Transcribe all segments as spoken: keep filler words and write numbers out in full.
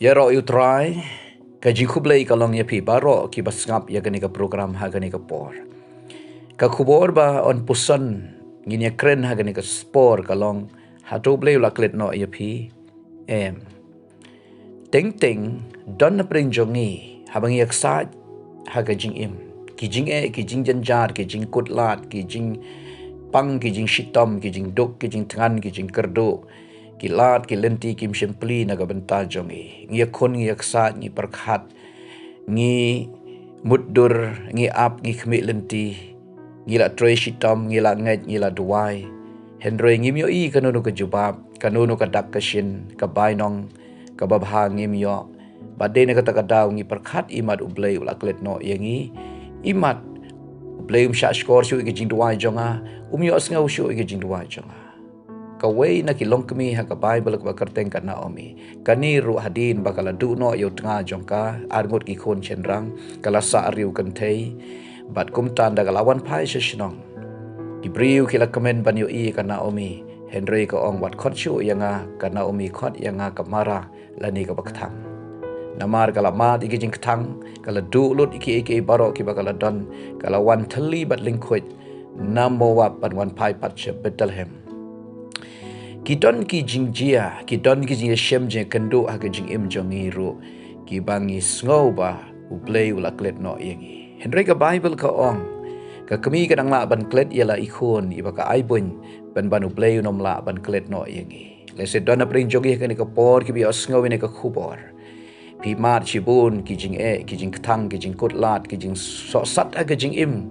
Ïaroh ïa U Trai, ka jingkhublei ka long ïa phi baroh kiba sngap ïa kane ka program ha kane ka por. Ka khubor ba yn puson ngin ïa kren ha kane ka por ka long, hato U Blei u la klet noh ïa phi? Em. Teng teng, don na pdeng jong ngi, haba ngi ïaksaid ha ka jingim, ki jingeh, ki jingjynjar, ki jingkutlad, ki jingpang, ki jingshitom, ki jingduk, ki jingthngan, ki jingkyrduh, ki lad, ki lynti kim shym plie na ka bynta jong ngi. Ngi ïakhun, ngi ïaksaid, ngi pyrkhat, ngi mutdur, ngi ap, ngi khmih lynti, ngi la trei shitom, ngi la ngeit, ngi la duwai. Hynrei ngim ïohi kano kano ka jubab, kano kano ka dak ka shin, ka bainong kaba bha ngim ïoh. Bad dei na kata ka daw ngi pyrkhat, imat U Blei u la klet noh ïa ngi, imat U Blei um shah shkor shuh ïa ka jingduwai jong nga, um ïohsngew shuh ïa ka jingduwai jong nga. Kawei na ki longkmie ha ka Baibl kaba kyrteng ka Naomi. Kane ruh hadien ba ka la duh noh ïa u tnga jong ka, arngut ki khun shynrang, ka la sah riewkynthei. Bad kumta ynda ka la wan phai sha shnong, ki briew ki la kmen ban ïohi ïa ka Naomi. Hynrei ka ong, wat khot shuh ïa nga ka Naomi, khot ïa nga ka Mara, lane kaba kthang. Namar ka la mad ïa ki jingkthang, ka la duh lut ïa kiei kiei baroh kiba ka la don, ka la wan thylli bad lyngkhuid na Moab ban wan phai pat sha Bethlehem. Ki don ki jingjia, ki don ki jingïashem jingïakynduh ha ka jingim jong ngi ruh, kiba ngi sngew ba U Blei u la klet noh ïa ngi. Hynrei ka Baibl ka ong, ka kmie ka dang lah ban klet ïa la i khun iba ka ai buiñ, pynban U Blei un ym lah ban klet noh ïa ngi. Lehse don na pdeng jong ngi ha kane ka por kiba ïohsngew ïa kane ka khubor. Phi mad shibun ki jingeh, ki jingkthang, ki jingkutlad, ki jingsohsat ha ka jingim,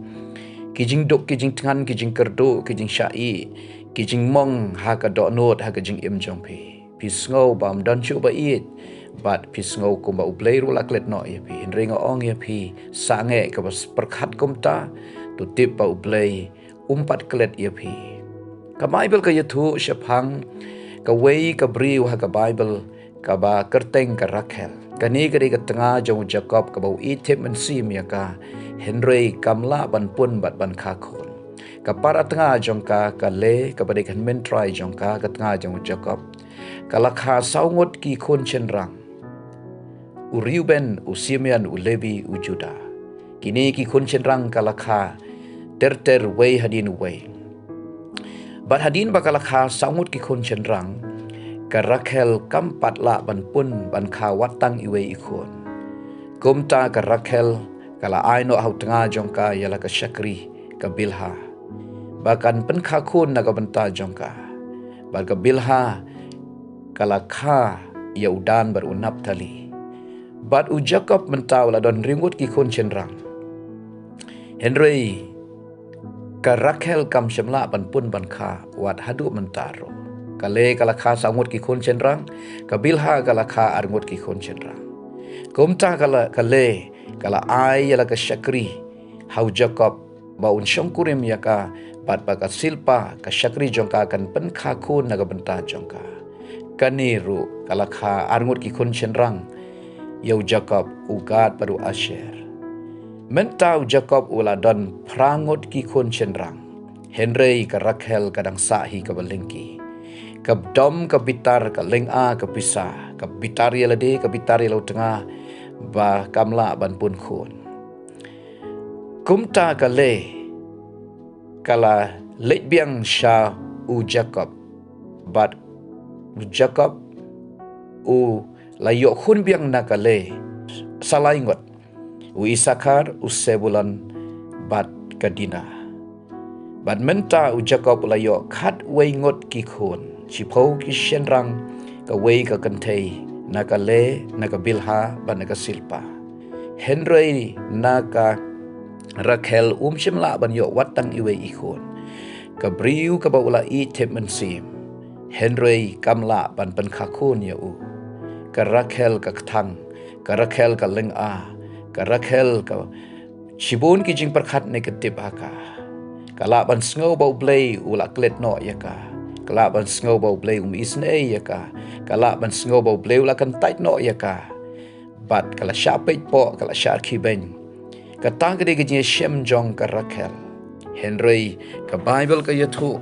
ki jingduk, ki jingthngan, ki jingkyrduh, ki jingshah ïeh, ki jingmong ha ka dohnud ha ka jingim jong phi. Phi sngew ba ym don shuh ba ïeit, bad phi sngew kumba U Blei ruh u la klet noh ïa phi. Hynrei nga ong ïa phi, sangeh kaba pyrkhat kumta, to tip ba U Blei um pat klet ïa phi. Ka Baibl ka ïathuh shaphang kawei ka briew ha ka Baibl kaba kyrteng ka Rakhel. Kane ka dei ka tnga jong u Jakob kaba u ïeit thep mynsiem ïa ka. Hynrei kam lah ban pun bad ban kha khun. Ka para tnga jong ka, ka Leah, kaba dei ka hynmen trai jong ka, ka tnga jong u Jakob, ka la kha saw ngut ki khun shynrang. U Reuben, u Simeon, u Levi, u Judah. Kine ki khun shynrang ka la kha ter ter wei hadien uwei. Bad hadien ba ka la kha saw ngut ki khun shynrang, ka Rakhel kam pat lah ban pun ban kha wat tang iwei i khun. Kumta ka Rakhel ka la ai noh ha u tnga jong ka ïa la ka shakri, ka Bilha, ba kan pynkha khun na ka bynta jong ka. Bad ka Bilha ka la kha ïa u Dan bad u Naphtali. Bad u Jakob mynta u la don hynriew ngut ki khun shynrang. Hynrei ka Rakhel kam shym lah ban pun ban kha wat haduh mynta ruh. Ka Leah ka la kha saw ngut ki khun shynrang, ka Bilha ka la kha ar ngut ki khun shynrang. Kumta ka la, ka Leah ka la ai ïa la ka shakri ha u Jakob ba un shongkurim ïa ka, bad ba ka Silpa, ka shakri jong ka, kan pynkha khun na ka bynta jong ka. Kane ruh ka la kha ar ngut ki khun shynrang ïa u Jakob, u Gad bad u Asher. Mynta u Jakob u la don phra ngut ki khun shynrang. Hynrei ka Rakhel ka dang sah hi kaba lyngki. Ka dom ka bitar, ka lynga ka pisa, ka bitar ïa lade, ka bitar ïa la u tnga, ba kam lah ban pun khun. Kumta ka Leah ka la leit biang sha u Jakob. Bad u Jakob u la ïoh khun biang na ka Leah sa lai ngut, u Isakhar, u Sebulon, bad ka Dina. Bad mynta u Jakob u la ïoh khatwei ngut ki khun, shiphew ki shynrang, kawei ka kynthei, na ka Leah, na ka Bilha, bad na ka Silpa. Hynrei na ka Rakhel um shym lah ban ïoh wat tang iwei i khun. Ka briew kaba u la ïeit thep mynsiem, hynrei kam lah ban pynkha khun ïa u. Ka Rakhel ka kthang, ka Rakhel ka lynga, ka Rakhel ka shibun ki jingpyrkhat ne ka tip ha ka. Ka lah ban sngew ba U Blei u la klet noh ïa ka. Ka lah ban sngew ba U Blei um isynei ïa ka. Ka lah ban sngew ba U Blei u la kyntait noh ïa ka. Bad ka la shah peit poh, ka la shah khibeiñ. Kata ka dei ka jingïashem jong ka Rakhel. Hynrei ka Baibl ka ïathuh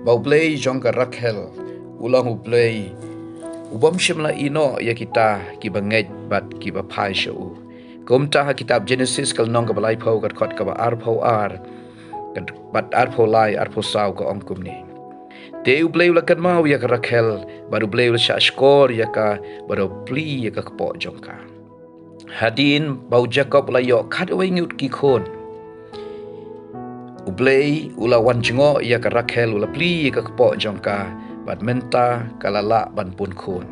ba U Blei jong ka Rakhel u long U Blei U bym shym la ïehnoh ïa kita kiba ngeit bad kiba phai sha u. Kumta ha kitab Jenesis ka lynnong kaba laiphew, ka dkhot kaba arphew ar, ka d-, bad arphew lai, arphew saw ka ong kumne: Te U Blei u la kynmaw ïa ka Rakhel, bad U Blei u la shahshkor ïa ka, bad u plie ïa ka kpoh jong ka. Hadien ba u Jakob u la ïoh khatwei ngut ki khun, U Blei u la wan jngoh ïa ka Rakhel, u la plie ïa ka kpoh jong ka, bad mynta ka la lah ban pun khun.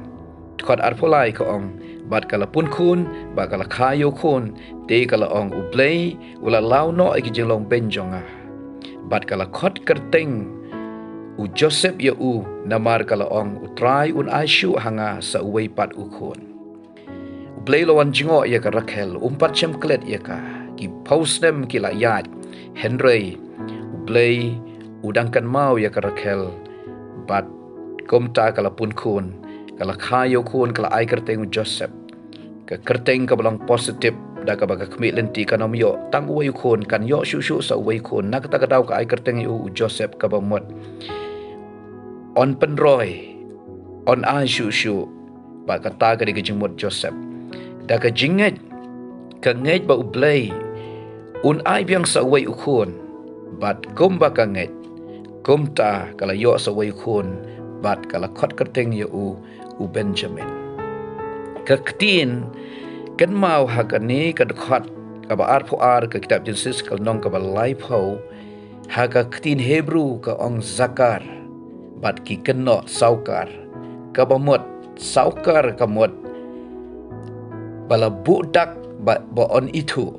Dkhot arphew lai ka ong: Bad ka la pun khun, bad ka la kha ïa u khun, te ka la ong: U Blei u la law noh ïa ki jinglong beiñ jong nga. Bad ka la khot kyrteng u Joseph ïa u, namar ka la ong: U Trai un ai shuh ha nga sa uwei pat u khun. U Blei u la wan jngoh ïa ka Rakhel, um pat shym klet ïa ka. Ki phew snem ki la ïaid, hynrei U Blei u dang kynmaw ïa ka Rakhel, bad kumta ka la pun khun, ka la kha ïa u khun, ka la ai kyrteng u Joseph. Ka kyrteng kaba long positive, da kaba ka khmih lynti kan ym ïoh tang uwei u khun, kan ïoh shuh shuh sa uwei u khun. Na kata ka daw ka ai kyrteng ïa u, u Joseph, kaba mut yn pynroi, yn ai shuh shuh. Bad kata ka dei ka jingmut Joseph. Da ka jingngeit, ka ngeit ba U Blei un ai biang sa uwei u khun, bad kumba ka ngeit, kumta ka la ïoh sa uwei u khun, bad ka la khot kyrteng ïa u, u Benjamin. Ka ktien kynmaw ha kane ka dkhot kaba arphew ar ka kitab Jenesis ka lynnong kaba laiphew, ha ka ktien Hebru ka ong zakar, bad ki kynnoh sawkar. Kaba mut sawkar ka mut ba la buh dak ba, ba yn ithuh.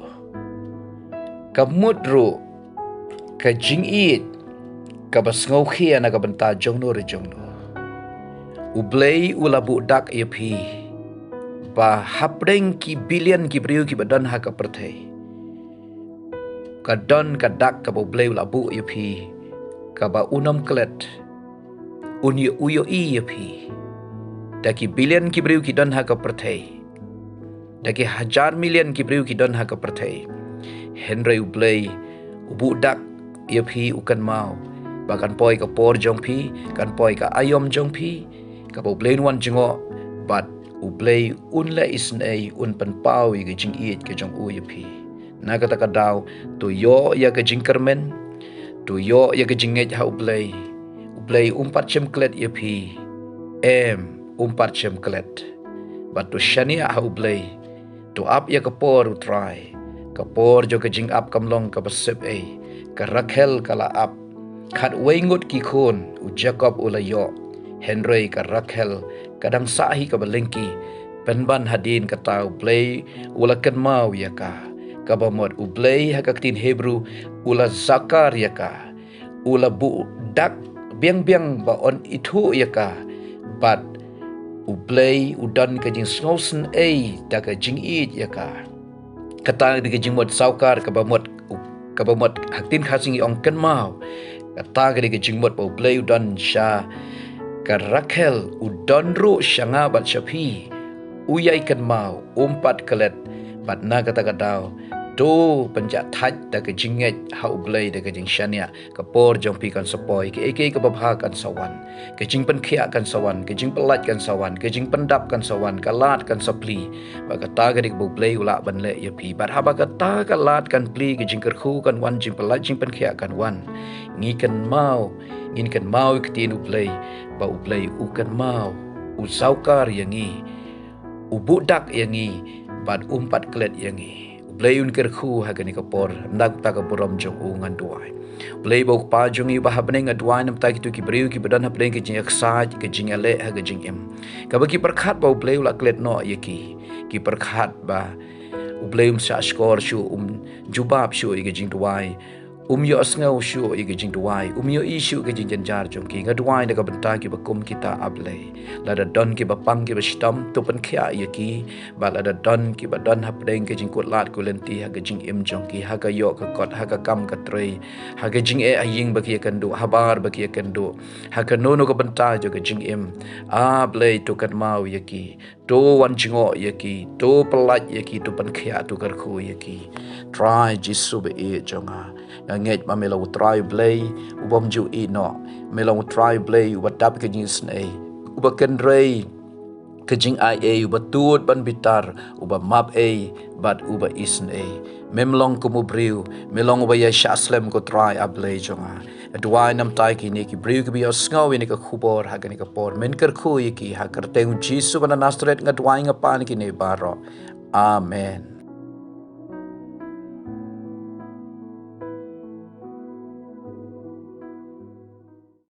Ka mut ruh ka jingïeit kaba sngewkhia na ka bynta jongno re jongno. U Blei u la buh dak ïa phi, ba hapdeng ki billion ki briew kiba don ha ka pyrthei, ka don ka dak kaba U Blei u la buh ïa phi, kaba un ym klet, un ïoh, u ïohi ïa phi. Da ki billion ki briew ki don ha ka pyrthei, da ki hajar million ki briew ki don ha ka pyrthei, hynrei U Blei u buh dak ïa phi, u kynmaw ba kan poi ka por jong phi, kan poi ka aïom jong phi, kaba U Blei un wan jngoh, bad U Blei un leh isynei, un pynpaw ïa ka jingïeit ka jong u ïa phi. Na kata ka daw, to ïoh ïa ka jingkyrmen, to ïoh ïa ka jingngeit ha U Blei. U Blei um pat shym klet ïa phi. Em, um pat shym klet. Bad to shaniah ha U Blei. To ap ïa ka por U Trai. Ka por jong ka jingap kam long kaba sep ei. Ka Rakhel ka la ap khatwei ngut ki khun, u Jakob u la ïoh, hynrei ka Rakhel ka dang sah hi kaba lyngkhi. Pynban hadien kata U Blei u la kynmaw ïa ka. Kaba mut U Blei ha ka ktien Hebru u la zakar ïa ka. U la buh dak biang biang ba yn ithuh ïa ka. Bad U Blei u don ka jingsngewsynei da ka jingïeit ïa ka. Kata ka dei ka jingmut sawkar, kaba mut, kaba mut ha ktien Khasi ngi ong kynmaw. Kata ka dei ka jingmut ba U Blei u don sha ka Rakhel, u don ruh sha nga bad sha phi. U ïai kynmaw, um pat klet, bad na kata ka daw, to pynjah thait da ka jingngeit ha U Blei, da ka jingshaniah. Ka por jong phi kan sa poi, kaei kaei kaba bha kan sa wan. Ka jingpynkhiah kan sa wan, ka jingpyllait kan sa wan, ka jingpyndap kan sa wan, ka lad kan sa plie. Bad kata ka dei kaba U Blei u lah ban leh ïa phi. Bad haba kata ka lad kan plie, ka jingkyrkhu kan wan, jingpyllait jingpynkhiah kan wan. Ngi kynmaw, ngin kynmaw ïa ka ktien U Blei, ba U Blei u kynmaw, u sawkar ïa ngi. U buh dak ïa ngi, bad um pat klet ïa ngi. U Blei un kyrkhu ha kane ka por, na ka bynta ka burom jong u ngan duwai. U Blei ba u Kpa jong ngi uba ha bneng, nga duwai na ka bynta kito ki briew kiba don ha bneng, ka jingïaksaid, ka jingïaleh ha ka jingim. Kaba ki pyrkhat ba U Blei u la klet noh ïa ki. Ki pyrkhat ba U Blei um shahshkor shuh, um jubab shuh ïa ka jingduwai. Um ïohsngew shuh ïa ka jingduwai, um ïohi shuh ka jingjynjar jong ki. Nga duwai na ka bynta kiba kum kita, A Blei. Lada don kiba pang kiba shitom, to pynkhiah ïa ki. Bad lada don kiba don hapdeng ka jingkutlad kutlynti ha ka jingim jong ki, ha ka ïoh ka kot, ha ka kam ka trei, ha ka jingeh ha ïing ba ki ïakynduh, ha bar ba ki ïakynduh, ha kano kano ka bynta jong ka jingim, A Blei, to kynmaw ïa ki. To wan jngoh ïa ki, to pyllait ïa ki, to pynkhiah, to kyrkhu ïa ki. Trai Jisu ba ïeit jong nga, nga ngeit ba me long U Trai U Blei uba ym ju ïehnoh. Me long U Trai U Blei uba dap ka jingisynei, uba kynrei ka jingaiei, uba tut ban bitar, uba map ei bad uba isynei. Mem long kum u briew, me long uba ïaishah slem, ko Trai A Blei jong nga. Duwai namar kine ki briew kiba ïohsngew ïa kane ka khubor ha kane ka por. Men kyrkhu ïa ki, ha ka kyrteng u Jisu ba na Nasareth nga duwai, nga pan ïa kine baroh. Amen.